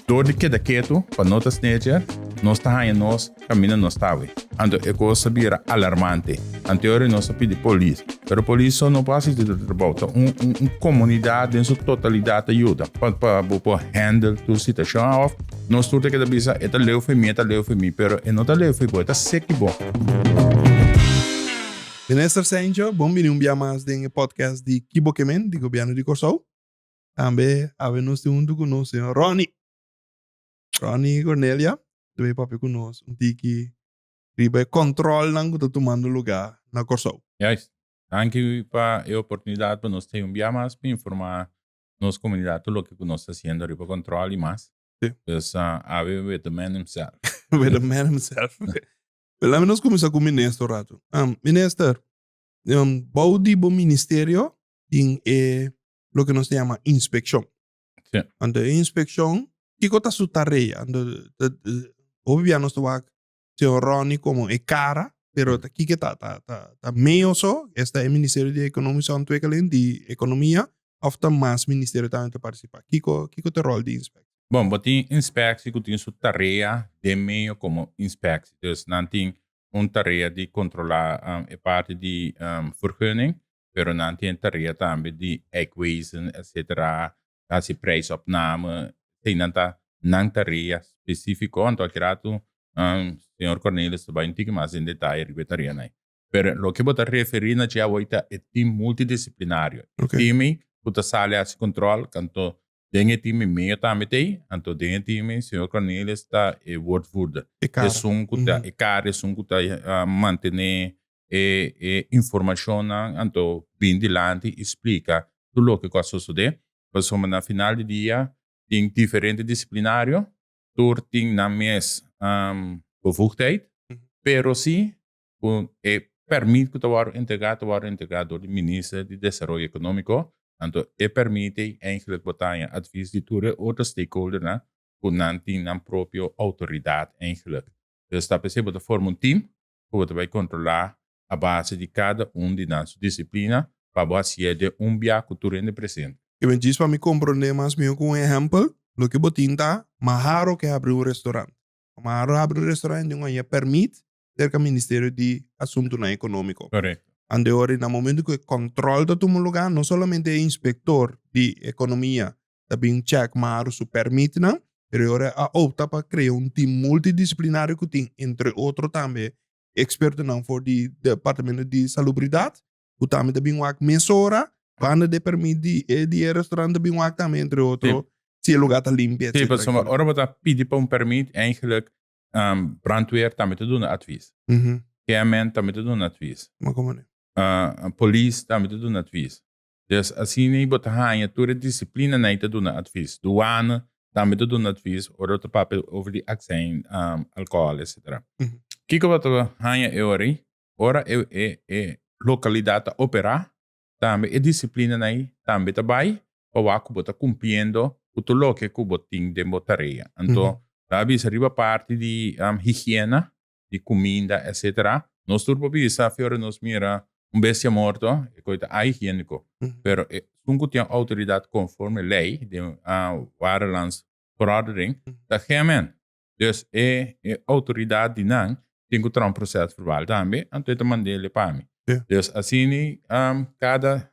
Dor di keda ketu pa no ta snitcher, nos ta haña nos kaminda nos ta awe. Anto e kos ta bira alarmante. Anteori nos ta pidi polis, pero polis so no por hasi tur e trabou. Ta un un komunidat den su totalidat ta yuda pa pa bo por handle tur situashon. Òf nos tur ta keda bisa e ta leu for mi, e ta leu for mi, pero e no ta leu for bo, e ta seki bo. Minister Sencho, bon bini un bia mas den e podcast di Ki Bo Ke Men di Gobièrnu di Kòrsou. Tambe awe nos tin huntu ku nos señor Ronnie. Ronnie Cornelia ta bay papia ku nos un tiki riba e kòntròlnan ku ta tumando lugá na Kòrsou. Juist. Danki pa e oportunidat pa nos tin un bia mas pa informá nos komunidat tur loke ku nos ta hasiendo riba kòntròl i mas. Sí. Dus awe with the man himself. With the man himself. Pero laat nos kuminsá ku minister un ratu. Minister, bou di bo ministerio tin e loke nos ta yama inspekshon. Sí. Anto e inspekshon, kiko ta su tarea? Anto hopi bia nos ta wak señor Ronnie komo e kara, pero ta kiko ta? Ta ta ta meo so, esta e Ministerio di Ekonomische Ontwikkeling, di Ekonomia, òf ta mas ministerio tambe ta partisipá? Kiko kiko ta e ròl di inspekshon? Bon, bo tin inspeksie ku tin su tarea den meo komo inspeksie. Dus nan tin un tarea di kontrolá e parti di vergunning, pero nan tin e tarea tambe di eikwezen, etcetera, hasi prijsopname, esei nan ta nan tarea spesifiko, anto aki ratu señor Cornelis ta bai un tiki mas den detaye riba e tareanan ei. Pero loke bo ta referi na dje awor ta e team multidisciplinario, e team ei ku ta sali hasi control, anto den e team ei meyo tambe ta ei, anto den e team ei señor Cornelis ta e woordvoerder, esun ku ta e kara, esun ku ta mantene e e informashonnan anto bin dilanti i splika tur loke ku a sosodé. Pasobra na final di dia tin diferente disiplinario, tur tin nan mes bevoegdheid, pero si ku e pèrmit ku ta wòrdu entregá ta wòrdu entregá dor di Minister di Desaroyo Ekonómiko, anto e pèrmit ei eigentlik bo ta haña advis di tur e otro stakeholdernan ku nan tin nan propio outoridat eigentlik. Dus ta p'esei bo ta forma un tim ku bo ta bai kontrolá a base di kada un di nan su disiplina pa bo hasié den un bia ku tur hende presente. E ben djis pa mi komprondé mas mihó ku un ehèmpel, loke bo tin ta, Maharo ke habri un restorant. Pa Maharo habri un restorant e tin un haña pèrmit serka Ministerio di Asuntunan Ekonómiko. Korekto. Ante ora na momento ku e kòntròl ta tuma lugá, no solamente e inspektor di ekonomia ta bin chèk Maharo su pèrmitnan, pero e ora a opta pa krea un tim multidisiplinario ku tin entre otro tambe ekspertonan for di departamento di salubridat ku tambe ta bin wak mesora banda di e permit di e di e restaurant ta bin wak tambe entre otro si e lugar ta limpia Sí, pasobra ora bo ta pidi pa un permit eigenlijk brandweer tambe ta duna advies. KMN tambe ta duna advies. Polis tambe ta duna advies. Dus asina ei bo ta haña tur e disiplinanan ei ta duna advies. Douane tambe ta duna advies ora bo ta papia over di aksijn, alkohòl etcetera. Kiko bo ta haña e ora ei? Ora e e e lokalidat ta operá tambe e disiplinanan ei tambe ta bai pa wak ku bo ta kumpliendo ku tur loke ku bo tin den bo tarea. Anto ta bisa riba parti di higiena di kuminda etcetera. Nos tur por bisa fi ora nos mira un bestia morto e koe ta ahigieniko. Pero esun ku tin outoridat konforme lei den Warenlandsverordening ta GMN. Dus e e outoridat di nan tin ku traha un proses verbal tambe anto e ta mand'e pa mi. Dus asina kada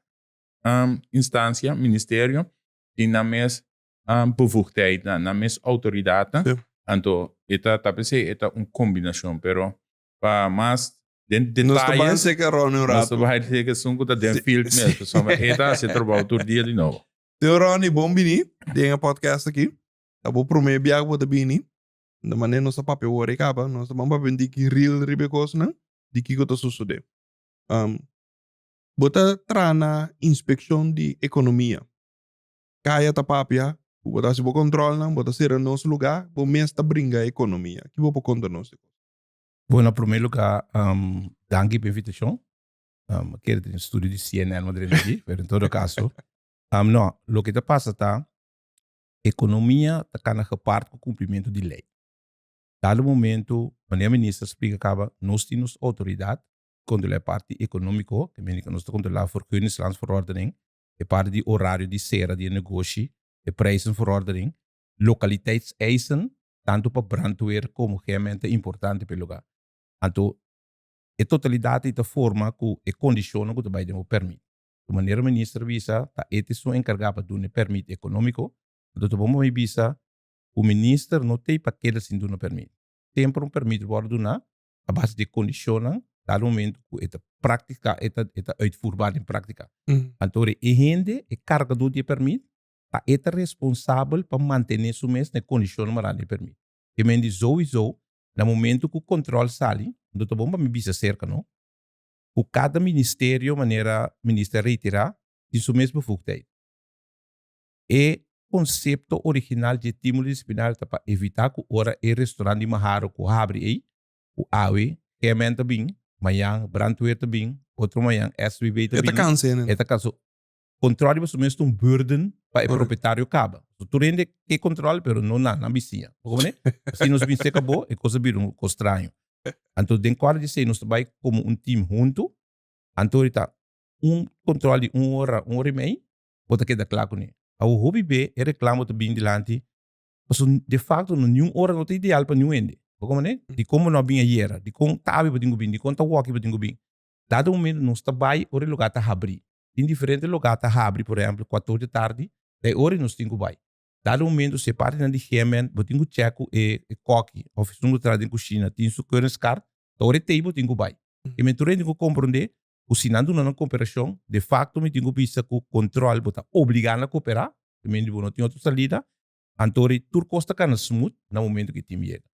instansia, ministerio tin nan mes bevoegdheidnan, nan mes outoridatnan. Anto e ta ta p'esei e ta un kombinashon, pero pa mas den Nos ta detayes bai seka Ronnie un nos ta rato. bai seka esun ku ta den field mes, pasobra e ta hasi e trabou tur dia di nobo. Señor Ronnie, bon bini den e podcast aki. Ta bo prome bia ku bo ta bini. De manera nos ta papia wor e kaba, nos ta ban papia un diki real riba e kosnan di kiko ta sosode. Bo ta traha na inspekshon di ekonomia. Kaya ta papia ku bo ta hasi bo kontrolnan, bo ta sera nos lugá, bo mes ta bringa ekonomia. Ki bo por konta nos di kos? Bueno, na promé lugá, danki pa e invitashon. Mi kere tin studio di CNN madre mi aki, pero en todo kaso, no, loke ta pasa ta, ekonomia ta kana gepard ku kumplimentu di lei. Dado momento, manera minister a splika kaba, nos tin nos outoridat kontrolá e parti ekonómiko, ke mende ku nos ta kontrolá vergunningslandsverordening, e parti di orario di sera di e negoshi, e prijzenverordening. Lokaliteitseisen tantu pa brandweer komo GMN ta importante pa e lugá. Anto e totalidat ei ta forma ku e kondishonnan ku ta bai den bo pèrmit. Su manera minister a bisa ta e ta esun enkargá pa duna e pèrmit ekonómiko, anto ta bon pa mi bisa ku minister no t'ei pa keda sin duna pèrmit. Semper un pèrmit wòrdu duná a base di e kondishonnan dado momento ku e ta praktika, e ta e ta uitvoerbaar den praktika. Anto ora e hende, e kargadó di e pèrmit, ta e ta responsabel pa mantené su mes na e kondishonnan mará den e pèrmit. Ke men di souiso na momento ku kòntròl sali, anto ta bon pa mi bisa serka no, ku kada ministerio manera minister a reiterá tin su mes bevoegdheid. E konsepto original dje tim multidisiplinario ta pa evitá ku ora e restorant di Maharo ku habri ei, ku awe GMN ta bin, mañan brandweer ta bin, otro mañan SWB ta E ta bini, kansa hende. e ta kansa. Kontròl riba su mes ta un burden pa e Correcto. propietario kaba. So tur hende ke kontròl pero no nan, nan bisiña. Bo komprende? Si nos bin seka bo, e kos a bira un kos straño. Anto den kuadro di esei nos ta bai komo un team huntu, anto orita un kontròl di un ora, un ora i mei, bo ta keda kla kuné. Awor hopi be e reklamo ta bin dilanti, pasobra de facto no niun ora no ta ideal pa niun hende. Bo komprende? Dikon bo no a bin ayera? Dikon ta abi bo tin ku bin? Dikon ta woki bo tin ku bin? Dado momento nos ta bai ora e lugar ta habri. Tin diferente lugar ta habri, por ehempel kuator di tardi, ta e ora nos tin ku bai. Dado momento si e partinan di GMN bo tin ku chek ku e koki of esun ku traha den kushina tin su keuringskaart, ta ora e tei bo tin ku bai. E men tur hende tin ku komprende ku si nan duna nan koperashon, de facto mi tin ku bisa ku kontrol bo ta obliga nan koperá, e men di bo no tin otro salida, anto ora tur kos ta kana smooth na momento ku e tim yega.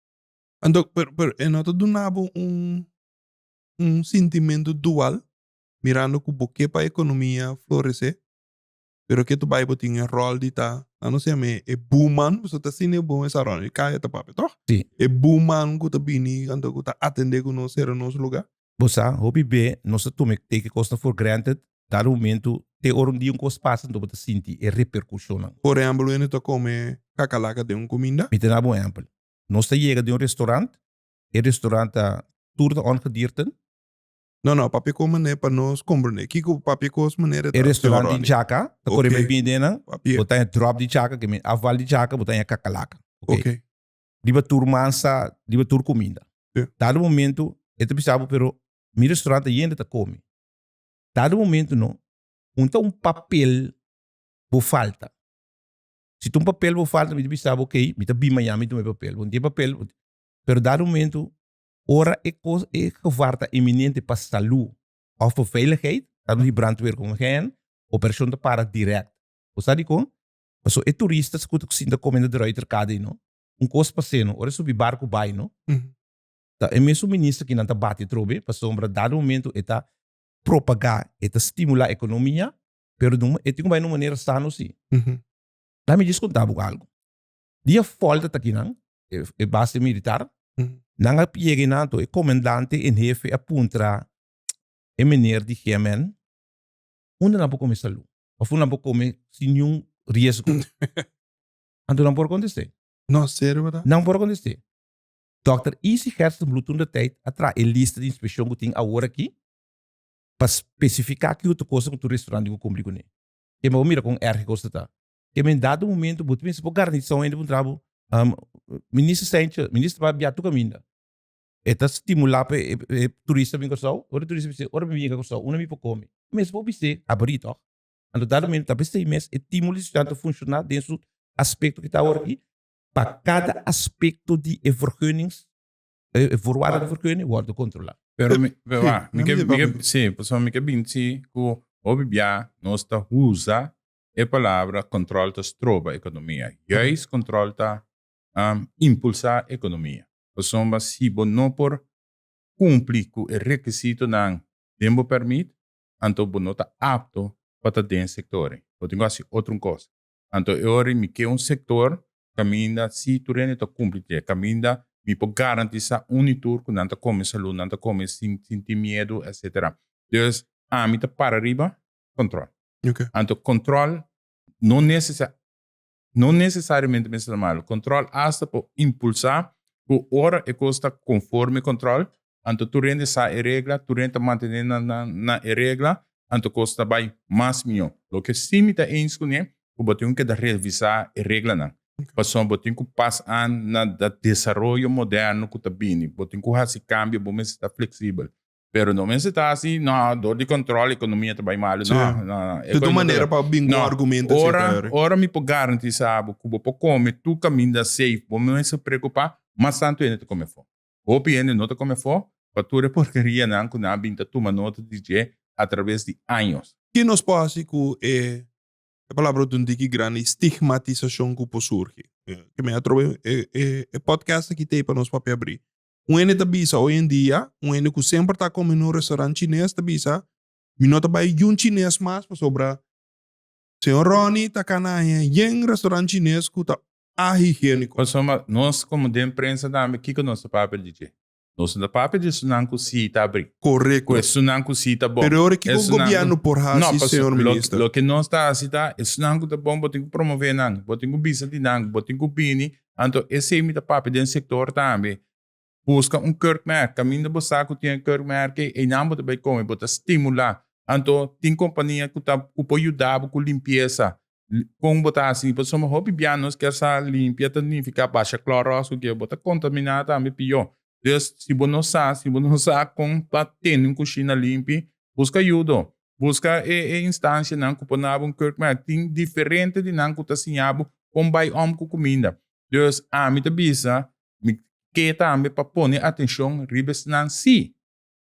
Anto, pero, pero e no ta duna bo un un sintimentu dual mirando ku bo ke pa ekonomia floresé, pero ke tu bai bo tin e ròl di ta, nan no siña mi e buman, pasobra ta asina e bon esa ròl, e kaya ta papia tòg? Sí. E buman ku ta bini anto ku ta atendé ku nos sera nos lugá. Bo sa, hopi be nos ta tuma e teke kosnan for granted, dado momento te ora un dia un kos pasa anto bo ta sinti e reperkushonnan. Por ehèmpel, wende ta kome kakalaka den un kuminda. Mi ta daba un ehèmpel. Nos ta yega den un restaurant, E restaurant ta tur ta ongedierten. No, no, papia kos manera pa nos comprende. Kiko papia kos manera ta? E restaurant di Chaka ta kore bai bini den nan. Bo ta haña drop di Chaka, ke men afval di Chaka, bo ta haña kakalaka. Ok. Riba tur mansa, riba tur kuminda. Dado momento e ta bisa bo pero mi restaurant ta yende ta kome. Dado momento no, un ta un papel bo falta. Si ta un papel bo falta mi ta bisa bo ok, mi ta bin mañana mi tuma e papel. Bo no tin e papel. Pero dado momento, ora e cos, e gevaar ta eminente pa salud of pa veiligheid, ta di brandweer con gen, operacion ta para direct. Bo sa dicon? Paso e turistas cu ta sinta come na de Ruyterkade ei no, un cos pase no, ora e subi barco bay no, ta e mesun minister ki nan ta bati atrobe, pasobra dado momento e ta propaga, e ta stimula economia, pero e tin cu bay na un manera sano si. Laat mi djis conta bo algo. Dia volta ta kinan, e base militar, nan a yega einan anto e comandante en hefe a puntra e meneer di GMN, unda nan por come salu? Of unda nan por come sin niun riesgo? Anto nan por conteste. No, serio bo ta? Nan por conteste. Dòkter Isi Gerstenbluth toen de tijd a traha e lista di inspeccion cu tin awor aki pa specifica ki otro cosa cu tur restaurant tin cu cumpli cune. Ke bo mira con erg e cosa ta. Ke men dado momento bo ta pensa bo garnizon hende puntra bo, Minister Seintje, minister ba bia tur kaminda. E ta stimula pa e turista bin Kòrsou, ora e turista bis'é, ora mi yega Kòrsou, unda mi por kome? Mes por bis'é, abrí tòg. Anto dado momento ta p'esei mes e timo di studiante ta funshoná den su aspekto ki ta awor aki, pa kada aspekto di e vergunnings, e voorwaarden di vergunning wòrdu kontrolá. Pero mi, pero wak, mi ke, mi ke, si, pasobra mi ke binti ku hopi bia nos ta usa E palabra control ta stroba economia. Juist control ta impulsa economia. Pasobra si bo no por cumpli cu e requisitonan den bo permit, anto bo no ta apto pa ta den sector ei. Bo tin cu haci otro un cos. Anto e ora mi ke un sector caminda si tur hende ta cumpli te, caminda mi por garantisa un y tur cu nan ta come salud, nan ta come sin sinti miedo, etcetera. Dus ami ta para riba control. Ok. Anto control no necesa no necesariamente mester ta malo. Control hasta por impulsa cu ora e cos ta conforme control, anto tur hende sa e regla, tur hende ta mantene na na na e regla, anto cos ta bay mas miho. Loke si mi ta eens cune, cu bo tin cu keda revisa e reglanan. Pasobra bo tin ku pas an na desaroyo moderno ku ta bini. Bo tin ku hasi kambio, bo mester ta fleksibel. Pero no mester ta asi, no, dor di control economia ta bai malo. No, no, no. Di tur manera pa bin ku argumento así ta. Ora mi por garantisa bo ku bo por kome tur kaminda safe, bo no mester preocupa, mas tantu hende ta kome afó. Hopi hende no ta kome afó pa tur e porkerianan ku nan a bin ta tuma nota di dje atraves di años. Ki nos por hasi ku e palabra ta un tiki grandi, stigmatisashon ku por surgi? Ke mi a troba e podcast aki t'ei pa nos papia abri. Un hende ta bisa hoy en dia, un hende ku semper ta kome na un restaurant chines ta bisa, mi no ta bai yun chines mas pasobra señor Ronnie ta kana haña yen restaurant chines ku ta ahigieniko. Pasobra nos komo den prensa tambe kiko nos ta papia di dje? Nos no ta papia di esunnan ku si ta abri. Korekto. Ku esunnan ku si ta bon. Pero ora kiko gobièrnu por hasi, señor minister? Loke nos ta hasi ta, esunnan ku ta bon bo tin ku promove nan, bo tin ku bisa di nan, bo tin ku bini. Anto esei mi ta papia den sektor tambe. Buska un keurmerk. Kaminda bo sa ku tin e keurmerk ei, einan bo ta bai kome, bo ta stimulá. Anto tin kompania ku ta ku por yuda bo ku limpiesa. Kon bo ta hasi? Pasobra hopi bia nos kier sa limpia ta nifiká basha klòròs ku ke bo ta kontaminá tambe pió. Dus si bo no sa, si bo no sa kon pa tene un kushina limpi, buska ayudo. Buska e e instansianan ku por na bo un keurmerk. Tin diferente di nan ku ta siña bo kon bai om ku kuminda. Dus ami ta bisa mi ke tambe pa pone atenshon riba esnan si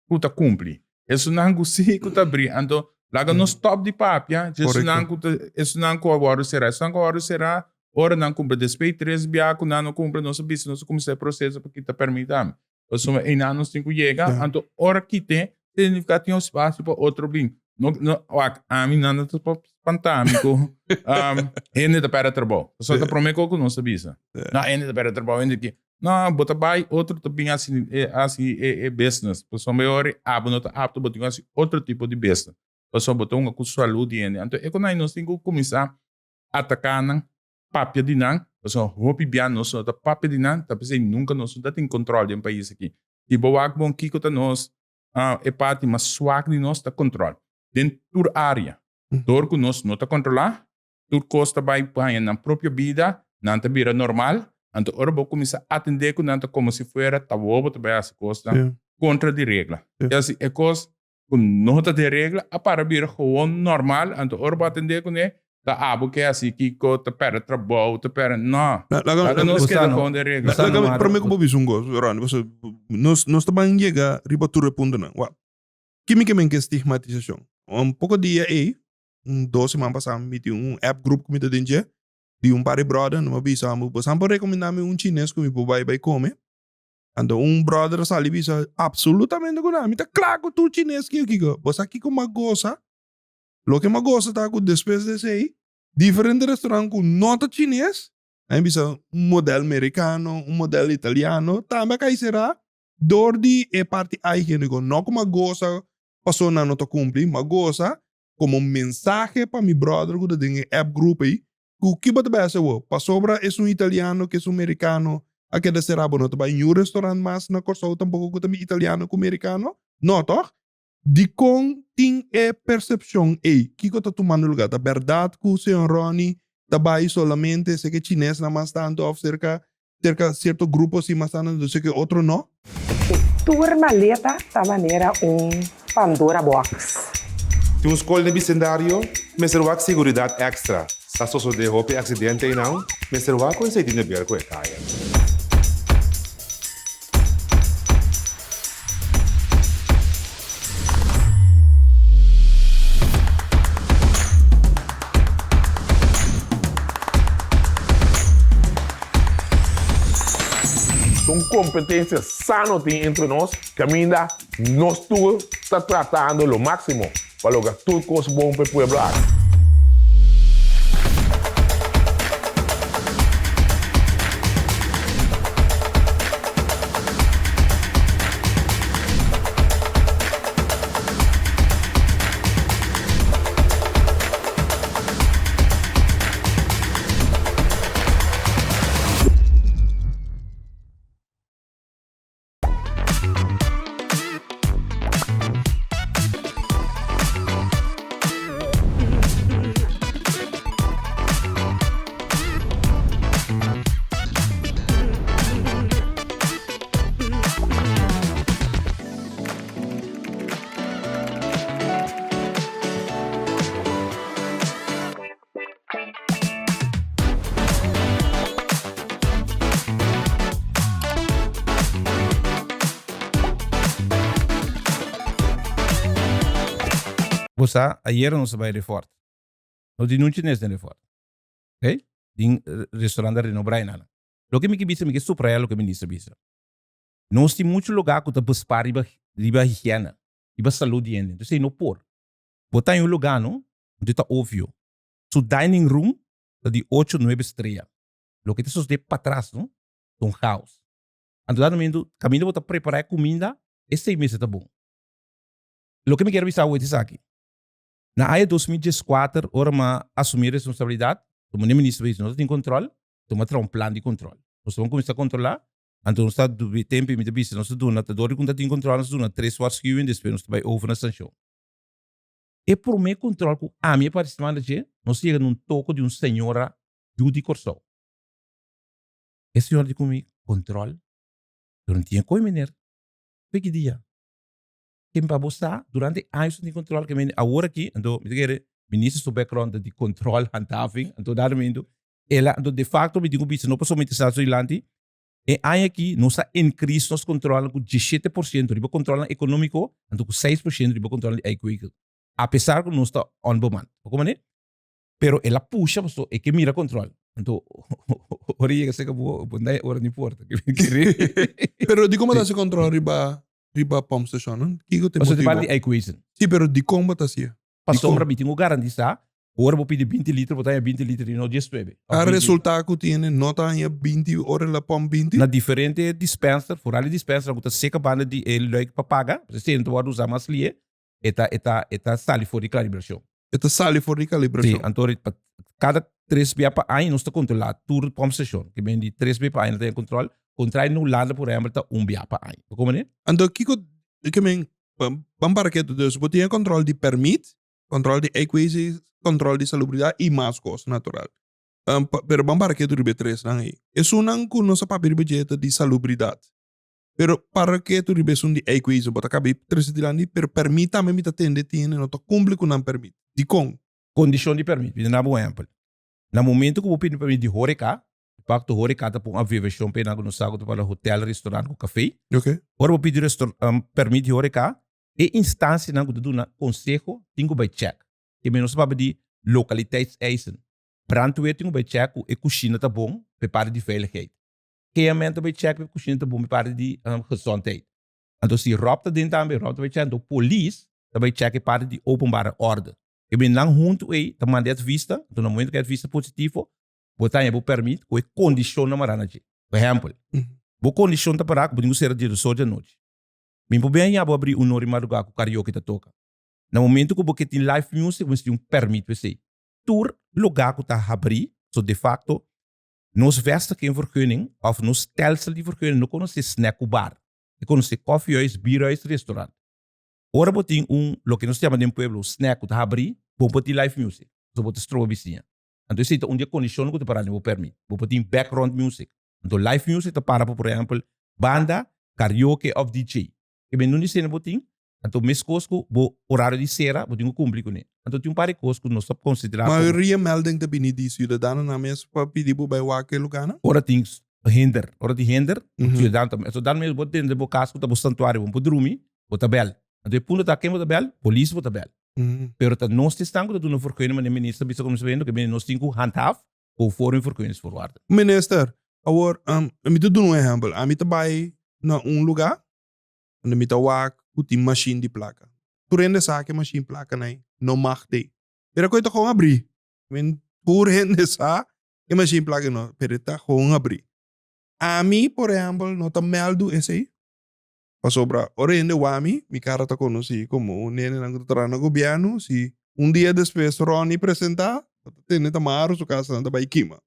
ku ta kumpli. Esunnan ku si ku ta bri. Anto laga nos stòp di papia dje esunnan ku ta esunnan ku a wòrdu será. Esunnan ku a wòrdu será ora nan kumpli. Despues tres bia ku nan no kumpli nos a bisa nos a kuminsá e proseso pa kita pèrmit tambe. Pasobra einan nos tin ku yega, anto ora kit'é, signifiká tin un spasio pa otro bin. No, no, wak, ami nan no ta por spantá mi ku hende ta pèrdè trabou. Pasobra ta promé kos ku nos ta bisa. No, hende ta pèrdè trabou, hende ki. No, bo ta bai, otro ta bin hasi hasi e business. Pasobra e ora abo no ta apto, bo tin ku hasi otro tipo di business. Pasobra bo ta hunga ku salud di hende. Anto e ku nan nos tin ku kuminsá ataká nan papia di nan, pasobra hopi bia nos no ta papia di nan, ta p'esei nunka nos no ta tin control den pais aki. Si bo wak bon kiko ta nos e parti mas swak di nos ta control den tur area. Dor ku nos no ta controla, tur kos ta bai haña nan propio bida, nan ta bira normal, anto ora bo kuminsa atende ku nan ta komo si fuera ta wobo ta bai hasi kosnan kontra di regla. Esei e kos ku no ta den regla a para bira gewoon normal, anto ora bo atendé kuné ta abo ke hasi kiko, ta pèrdè trabou, ta pèrdè, no. Laga nos keda gewoon den regla. Laga promé ku bo bisa un kos, Ronnie, pasobra nos nos ta ban yega riba tur e puntonan. Wak, kimi ke men ke stigmatisashon? Un poko dia ei, un dos siman pasá mi tin un app group ku mi ta den dje, di un par di bròder, nan a bisa mi, bo sa por rekomendá mi un chines ku mi por bai bai kome? Anto un brother a sali bisa, absolutamente ku nan, mi ta kla ku tur chines kiko kiko. Bo sa kiko m'a gosa? Loke m'a gosa ta ku despues di esei, diferente restaurant ku no ta chines, nan a bisa un model merikano, un model italiano, tambe a kai será dor di e parti higiéniko. No ku m'a gosa pasobra nan no ta kumpli, m'a gosa komo mensahe pa mi brother ku ta den e app group ei, Ku ki bo ta bai hasi awor? Pasobra esun italiano ku esun merikano a keda será bo no ta bai niun restaurant mas na Kòrsou tampoko ku ta mi italiano ku merikano? No tòg? Dikon tin e persepshon ei? Kiko ta tumando lugá? Ta bèrdat ku señor Ronnie ta bai solamente serka e chinesnan mas tantu òf serka serka sierto grupo si mas tantu entonces ke otro no? E tur maleta ta manera un Pandora box. Tin un skol den bisendario mester wak seguridat èkstra. Sa sosodé hopi aksidente einan, mester wak ku esei tin de ber ku e kaya. Un competencia sano tin entre nos caminda nos tur ta tratando lo maximo pa logra tur cos bon pa e pueblo aki. Bo sa, ayera nos a bai Refort. No tin un chines den Refort. Ok? Tin restaurant da Reno Braina. Loke mi ke bisa, mi ke subraya loke minister bisa. Nos tin mucho lugar ku ta bespaar riba riba higiena, riba salud di hende. Entonces no por. Bo ta en un lugar no, anto ta obvio. Su dining room ta di ocho, nuebe strea. Loke ta sosode patras no, ta un chaos. Anto dado momento, kaminda bo ta prepara e kuminda, esei mester ta bon. Loke mi kier bisa awor esaki. Na aña 2014, ora mi a asumi responsabilidad, como ne minister bisa, nos tin control, tuma traha un plan di control. Nos ta cuminsa controla, anto nos ta dubi tempo y mi ta bisa nos ta duna, ta dor di cu ta tin control nos ta duna tres waarschuwing, despues nos ta bay over na sancion. E prome control cu ami a participa na dje, nos yega na un toko di un señora yu di Corsou. E señora di cu mi, control? Pero no tin e coy meneer. P'e ki dia? Ken pa bo sa durante años tin control ke mende awor aki anto mi ta kere minister su background ta di control handhaving anto dado momento el a anto de facto mi tin ku bisa no pasobra mi ta sta su dilanti e aña aki nos a increase nos controlnan ku 17% riba controlnan economico anto ku 6% riba controlnan di eikwegel apesar ku nos ta onbemand bo komprende pero el a pusha pasobra e ke mira control anto ora e yega serka bo bo no ora ni porta Pero di como ta haci control riba riba pumpstationnan? Kiko ta e Pasobra motibo? parti equation. Sí, pero dikon bo ta hasié? Pasobra mi tin ku garantisa, ora bo pidi 20 liter, bo ta haña 20 liter i no 19. Òf A 20. resultá ku tiene no ta haña 20 ora el a pump 20? Na diferente dispenser, foral e dispensernan ku ta seka banda di e luik pa paga, pasobra esei no ta wòrdu usá mas lié, e ta e ta e ta sali for di kalibrashon. E ta sali for di Sí, kalibrashon. anto pa kada tres bia pa aña nos ta kontrolá tur pumpstation. Ke men di tres bia pa aña no ta den kontrol, kontra na Hulanda por ehèmpel ta un bia pa aña. Bo komprende? Anto kiko ke men ban para ketu dus bo tin e kontrol di permit, kontrol di equatie, kontrol di salubridat i mas kos natural. Pero ban para ketu riba e tresnan ei. Esunnan ku nos a papia riba dje ta di salubridat. Pero para ketu riba esun di equatie bo ta kaba e trese dilanti pero permit tambe mi ta tende tin hende no ta kumpli ku nan permit. Dikon? Kondishon di permit. Mi ta daba un ehèmpel. Na momento ku bo pidi permit di horeca, Pacto Horeca ta pon abreviacion pa enan ku no sa ku ta para hotel, restaurant ku café. Ok. Ora bo pidi permit di horeca, e instancianan ku ta duna conseho tin ku bai check. Ke men nos ta papia di lokaliteitseisen. Brandweer tin ku bai check ku e kushina ta bon pa e parti di veiligheid. KMN ta bai check ku e kushina ta bon pa e parti di gezondheid. Anto si Rob ta den tambe, Rob ta bai check. Anto polis ta bai check e parti di openbare orde. Ke men nan huntu ei ta manda e advista, anto na momento ku e advista positivo, bo ta haña bo permit ku e kondishonnan mará na dje. Por ehèmpel, bo kondishon ta pará ku bo tin ku sera diesdos di anochi. Mi por bin haña bo abrí un ora di madrugá ku karaoke ta toka. Na momentu ku bo ke tin live music, bo mester tin un permit pa esei. Tur lugá ku ta habrí, so de facto, nos vestiging vergunning òf nos stelsel di vergunning no konosé snack ku bar. E konosé kòfiehuis, bierhuis, restaurant. Ora bo tin un, loke nos ta yama den pueblo, snack ku ta habrí, bo por tin live music, pasobra bo ta stroba bisiña. Anto esei ta un di e kondishonnan ku ta para den bo pèrmit. Bo por tin background music. Anto live music ta para pa por ehèmpel banda, karaoke òf DJ. Ke men un di esei bo tin, anto meskos ku bo orario di sera bo tin ku kumpli kuné. Anto tin un par di kos ku nos ta konsiderá komo. Mayoria melding ta bini di siudadanonan mes pa pidi bo bai wak e lugánan? Ora tin hinder, ora tin hinder, siudadano ta. Siudadano mes bo tende bo kas ku ta bo santuario, bo por drumi, bo ta bèl. Anto e punto ta ken bo ta bèl? Polis bo ta bèl. Pero ta nos ta esnan ku ta duna vergunning, manera minister a bisa ku mi ke nos tin ku handhaaf conforme vergunningsvoorwaarden. Minister, awor mi ta duna un ehempel. Ami ta bai na un luga unda mi ta wak ku tin mashin di plaka. Tur hende sa ku e mashin plaka nan no mag tei. Pero e ta gewoon abri. Tur hende sa e mashin plaka no, pero e ta gewoon abri. Ami por ehempel no ta mèldu esei. Pasobra ora hende wak mi, mi kara ta konosí komo un nenenan ku ta traha na gobièrnu. Si un dia despues Ronnie presentá, bo ta tende ta maru su kasanan ta bai kima.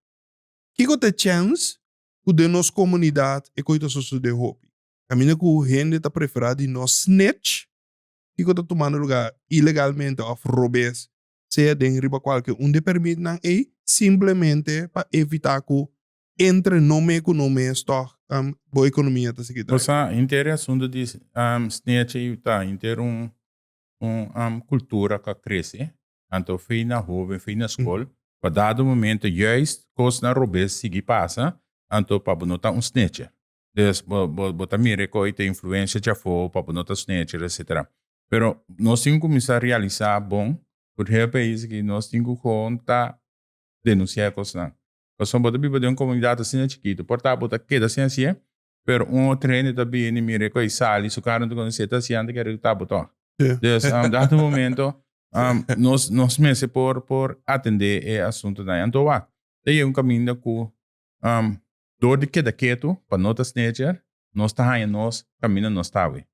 Kiko ta e chèns ku den nos komunidat e koi ta sosodé hopi? Kaminda ku hende ta preferá di no snitch kiko ta tumando lugá ilegalmente òf robes, sea den riba kualke un di e permitnan ei, simplemente pa evitá ku entre no me ku no mes tòg bo ekonomia ta sigui Bo sa, henter e asuntu di snechi ei ta henter un un kultura ku a krese, anto fei na hoben, fei na skol, pa dado momento juist kosnan robes sigui pasa, anto pa bo no ta un snechi. Dus bo bo ta mira e koi ta influensia djafó pa bo no ta snechi etcetera. Pero nos tin ku kuminsá realisá bon ku den e pais aki nos tin ku gewoon ta denunsiá e kosnan. Pasobra bo ta biba den un komunidat asina chikitu, por ta bo ta keda sin hasié, pero un otro hende ta bini mira e ku ei sali, su kara no ta konosé, ta hasié antes ke resultá bo tòg. Dus dado momento nos nos mester por por atendé e asuntunan. Anto wak, ta yega un kaminda ku dor di keda ketu pa no ta snitcher, nos ta haña nos kaminda nos ta awe.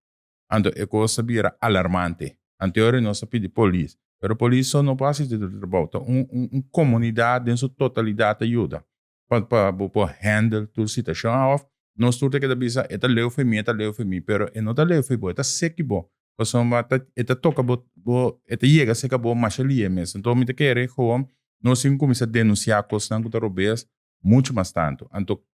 Anto e kos ta bira alarmante. Anteori nos a pidi polis, pero polis so no por hasi tur e trabou. Ta un un komunidat den su totalidat ta yuda pa pa bo por handle tur situashon. Of nos tur ta keda bisa e ta leu for mi, e ta leu for mi, pero e no ta leu for bo, e ta seki bo. Pasobra ta e ta toka bo bo e ta yega serka bo masha lie mes. Anto mi ta kere gewoon nos tin kuminsá denunsiá kosnan ku ta robes muchu mas tantu. Anto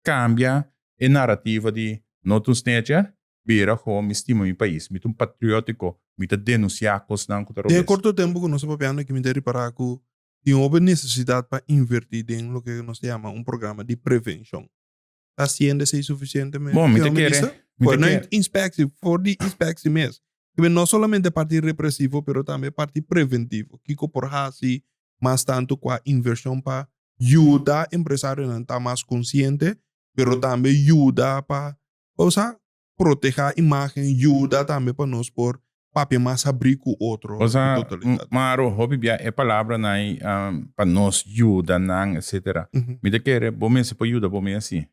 kambia e narativa di no ta un snitcher, Bira gewoon mi stima mi pais, mi ta un patriotiko, mi ta denunsiá kosnan ku ta Den e robes. korto tempu ku nos ta papiando aki mi ta ripará ku tin hopi nesesidat pa invertí den loke nos ta yama un programa di prevenshon. Ta hasiendo esei sufisientemente? Bon, mi ta kere, mi ta Bueno, kere. inspeksi, for di inspeksi mes. Kibe no solamente parti represivo, pero tambe parti preventivo. Kiko por hasi mas tantu kua invershon pa yuda empresarionan ta mas konsiente, pero tambe yuda pa Osea, protehá imágen yuda tambe pa nos por papia mas habrí ku otro Osea, den totalidat. Maro, hopi bia e palabranan ei pa nos yuda nan, etcetera. Mi ta kere bo mester por yuda bo mes si.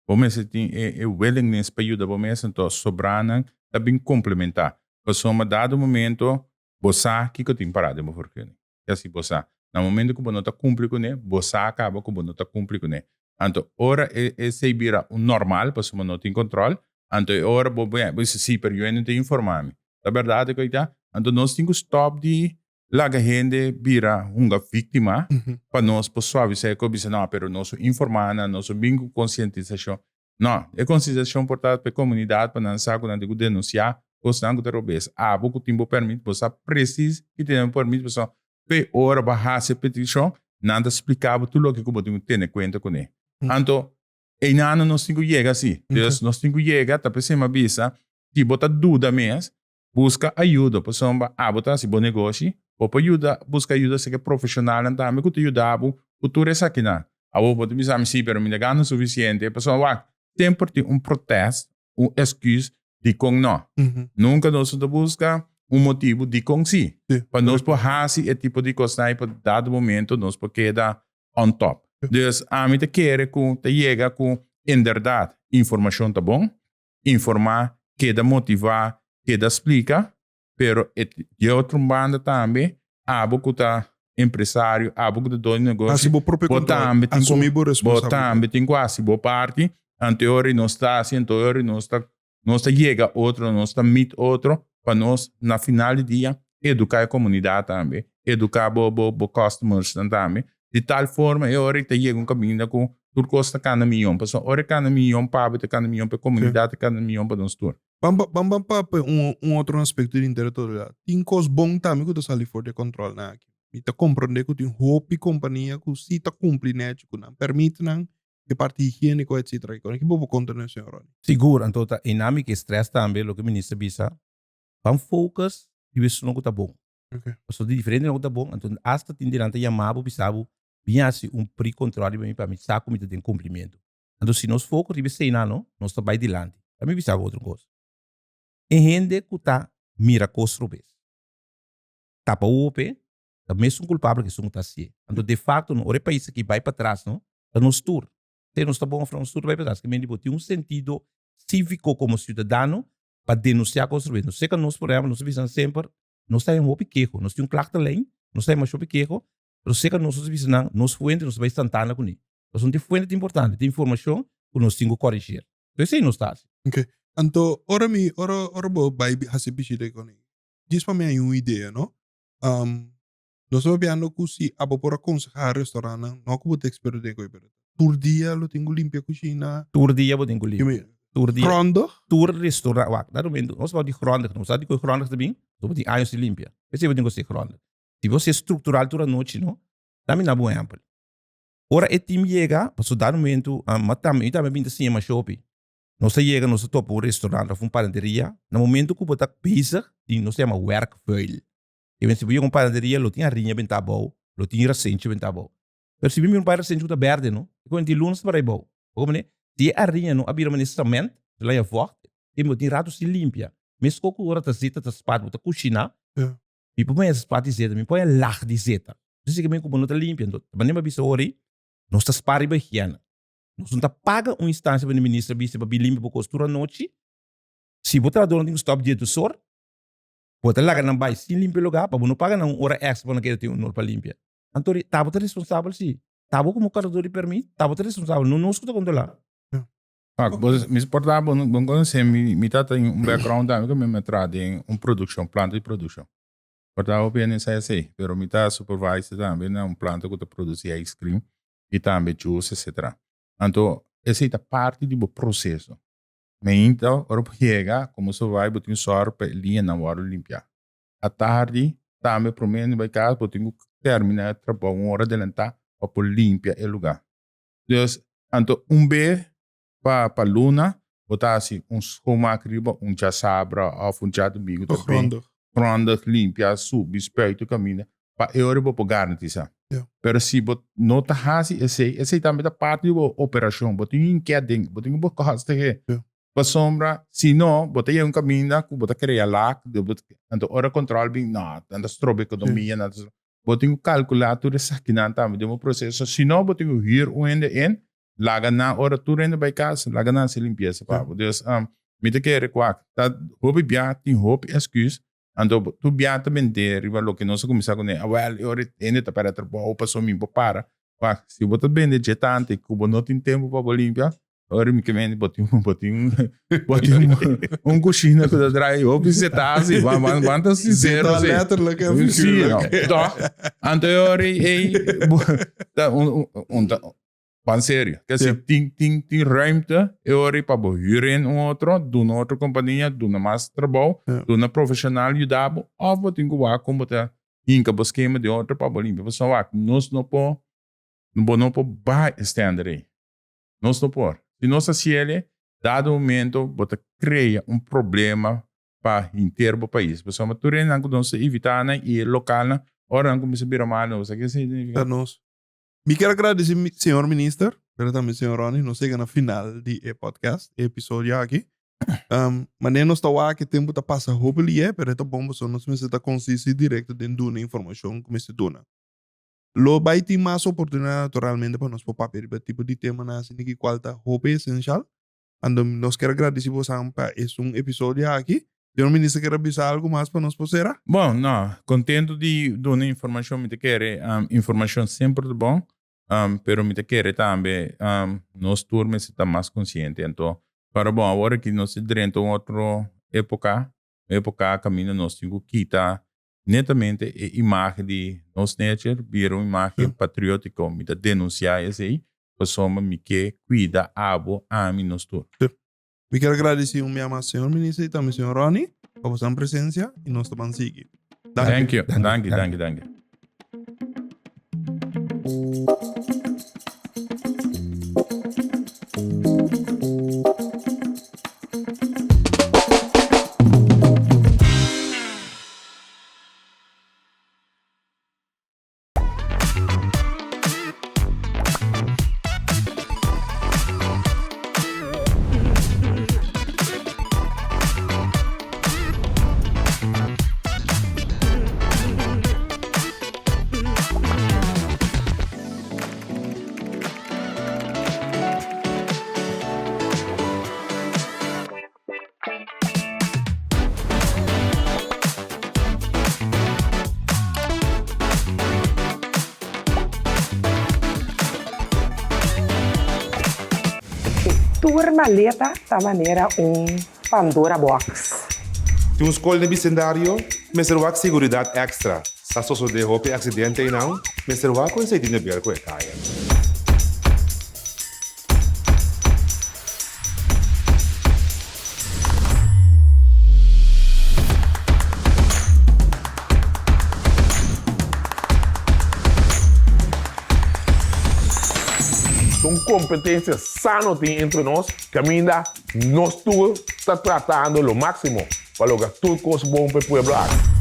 Bo mester tin e willingness pa yuda bo mes, anto sobranan ta bin komplementá. Pasobra dado momento bo sa kiko tin pará den bo vergunning. Ya si bo sa. Na momento ku bo no ta kumpli kuné, bo sa kaba ku bo no ta kumpli kuné. Anto ora e esei bira un normal pasobra no tin kontròl, anto e ora bo bo bisa si pero yu no ta informá mi. Ta bèrdat ku ta? Anto nos tin ku stòp di laga hende bira hunga víktima pa nos por suavisá e kos bisa no pero nos a informá nan, nos a bin ku konsientisashon. No, e konsientisashon por ta pa e komunidat pa nan sa ku nan tin ku denunsiá kosnan ku ta robes. Abo ku tin bo pèrmit bo sa presis ki tene bo pèrmit pasobra p'e ora bo a hasi e petishon nan ta splika bo tur loke ku bo tin ku tene kuenta kuné. Anto einan nos tin ku yega si. Dus nos tin ku yega ta p'esei mi a bisa si bo ta duda mes buska ayudo pasobra abo ta hasi bo negoshi bo por yuda buska ayudo esaki profeshonalnan tambe ku ta yuda bo ku tur esakinan. Awor bo ta bisa mi si pero mi ta gana sufisiente pasobra wak semper tin un protest un excuse dikon no. Nunka nos no ta buska un motibu dikon si pa nos por hasi e tipo di kosnan i pa dado momento nos por keda on top. Dus ami ta kere ku ta yega ku inderdat informashon ta bon informá, keda motivá, keda splika, pero e di otro banda tambe abo ku ta empresario, abo ku ta doño di negoshi, Hasi bo propio bo control, tambe tin ku asumí bo bo responsabilidad. tambe tin ku hasi bo parti, anto e ora nos ta hasi, anto e ora nos ta nos ta yega otro, nos ta meet otro pa nos na final di dia eduká e komunidat tambe, eduká bo bo bo customersnan tambe, di tal forma e ora ta yega un kaminda ku tur kos ta kanda miyon, pasobra ora e kanda miyon pa bo, ta kanda miyon pa e komunidat, ta kanda miyon pa nos tur. Ban ban ban papia un un otro aspekto di intertorialidad. Tin kos bon tambe ku ta sali for di e kòntròlnan aki. Mi ta komprondé ku tin hopi kompania ku si ta kumpli nèchi ku nan pèrmitnan, e parti higiéniko etsetera. Ki bo por konta nos, señor Ronnie? Sigur, anto ta einan mi ke stress tambe loke minister bisa, ban focus riba esun ku ta bon. Pasobra tin diferente nan ku ta bon, anto asta tin di nan ta yama bo bisa bo bin hasi un pre-control riba mi pa mi sa ku mi ta den kumplimentu. Anto si nos focus riba eseinan no, nos ta bai dilanti. Ta mi bisa bo otro kos. E hende ku ta mira kos robes, tapa wowo p'e, ta mesun kulpabel ku esun ku ta hasié. Anto de facto no, ora e pais aki bai patras no, ta nos tur. Te nos ta bon of nos tur ta bai patras. Ke mende bo tin un sentido cívico komo ciudadano pa denuncia cos robes. Nos seca nos por ehempel, nos ta bisa semper, nos ta haña hopi keho, nos tin un klachtenlijn, nos ta haña masha hopi keho, pero seca nos nos ta bisa nan, nos fuente nos ta bay Santana cune. Pasobra tin fuente ta importante, tin informacion cu nos tin cu corrigir. Entonces esey nos ta haci. Ok. Anto ora mi, ora, ora bo bay haci bishita con e, djis pa mi haña un idea, no? Nos ta papiando cu si abo por aconseha restaurantnan, no cu bo ta experto den coy, pero tur dia lo tin cu limpia cushina. Tur dia bo tin cu limpia. Tur dia. Grondig? Tur restaurant, wak, na momento, nos ta papia di grondig, nos sa di cu grondig ta bin, nos bo tin años di limpia. P'esei bo tin cu haci grondig. Si bo haci structural tur anochi, no, dami na bo un ehempel. Ora e team yega, pasobra da momento, ma tambe, mi tambe a bin ta siña masha hopi. Nos ta yega, nos ta topa un restaurant of un panaderia, na momento ku bo ta bezig, tin nos ta yama werkvuil. Ke men si bo yega un panaderia lo tin hariña benta abou, lo tin rasenchi benta abou. Pero si bo mira un par rasenchi ku ta berde no, e komente di lunas ta para abou. Bo komprende? Si e hariña no a bira manera cement, ta laña vògt, e bo tin ratu sin limpia. Meskos ku ora ta zeta ta spat, bo ta kushiná, mi por pone spat di zeta, mi por pone lag di zeta. Entonces ke men ku bo no ta limpia. Entonces, manera mi a bisa ora ei, nos ta spar riba higiena. Nos no ta paga un instancia pa di minister bisa pa bin limpia bo cos tur anochi. Si bo trahador no tin cu stop dies dos or, bo ta laga nan bay sin limpia lugar pa bo no paga nan un ora extra pa nan keda tin un or pa limpia. Anto ta bo ta responsabel si. Ta bo como cargador di permit, ta bo ta responsabel, no nos cu ta controla. Pak, bo mi por ta bo bon conoce mi mi tata tin un background tambe cu mi a traha den un produccion, planta di produccion. Por ta hopi hende sa esey, pero mi ta supervisor tambe na un planta cu ta produci ice cream y tambe juice etcetera. Anto esey ta parti di bo proceso. Meinta ora bo yega como so bay bo tin sor pa e liñanan wordo limpia. Atardi tambe prome di bay cas bo tin cu termina e trabou un ora adelanta pa por limpia e lugar. Dus anto un be pa pa luna bo ta haci un schoonmaak riba un djasabra of un djadomingo ta bin grondig limpia subi spuit caminda pa e ora bo por garantisa. Pero si bo no ta haci esey, esey tambe ta parti di bo operacion. Bo tin un inket bo tin bo kosten. Pasobra si no, bo ta yega un caminda cu bo ta crea lak, anto ora control bin, no, nan ta stroba economia, nan ta stroba. Bo tin cu calcula tur esakinan tambe den bo proceso. Si no, bo tin cu huur un hende in, laga nan ora tur hende bay cas, laga nan haci limpieza pa bo. Dus, mi ta kere cu aki ta hopi bia tin hopi excuse. Anto tur bia ta bende riba loke nos a kuminsá kuné, awèl e ora e hende ta pèrdè trabou pasobra mi por para. Wak, si bo ta bende dje tantu ku bo no tin tempu pa bo limpia, ora mi ke bende bo tin bo tin bo tin un kushina ku ta drai hopi zetá si, ban ban ban ta sinsero si. Letterlijk en figuurlijk. Si, no, tòg? Anto e ora ei bo ta un un ta Ban serio. Ke si tin tin tin ruimte e ora pa bo huur in un otro, duna otro compania, duna mas trabou, duna profesional yuda bo, of bo tin ku wak kon bo ta hinka bo skema den otro pa bo limpia. Pasobra wak, nos no por, bo no por baha e standard ei. Nos no por. Si nos hasi el, dado momento bo ta crea un problema pa henter bo pais. Pasobra tur hendenan ku nos ta invita nan i e lokalnan, ora nan kuminsa bira malo, bo sa ke significa? Ta nos. Mi kier a gradeci señor minister, pero tambe señor Ronnie, nos yega na final di e podcast, e episodio aki. Manera nos ta wak e tempo ta pasa hopi lihe, pero e ta bon pasobra nos mester ta conciso y directo den duna informacion cu mester duna. Lo bay tin mas oportunidad naturalmente pa nos por papia riba e tipo di temanan asina ki cual ta hopi esencial. Anto nos kier a gradeci bosan pa esun episodio aki. Señor Minister kier a bisa algo mas pa nos por cera? Bon, no. Contento di duna informacion. Mi ta kere informacion semper ta bon, pero mi ta kere tambe nos tur mester ta mas consciente. Anto, pero bon, awor aki nos ta drenta un otro epoca, un epoca caminda nos tin cu kita netamente e imagen di nos nature bira un imagen patriotico. Mi ta denuncia esey pasobra mi ke cuida abo, ami, nos tur. Mi kier agradeci un bia mas señor Minister y tambe señor Ronnie pa boso presencia y nos ta ban sigui. Danki. Thank you. Danki, danki, danki. Tur maleta ta manera un Pandora box. Tin un skol den bisendario mester wak seguridat èkstra. Sa sosodé hopi aksidente einan, mester wak ku esei tin de ber ku e kaya. Un kompetensia sano tin entre nos, kaminda nos tur ta tratando lo máksimo pa logra tur kos bon pa e pueblo aki.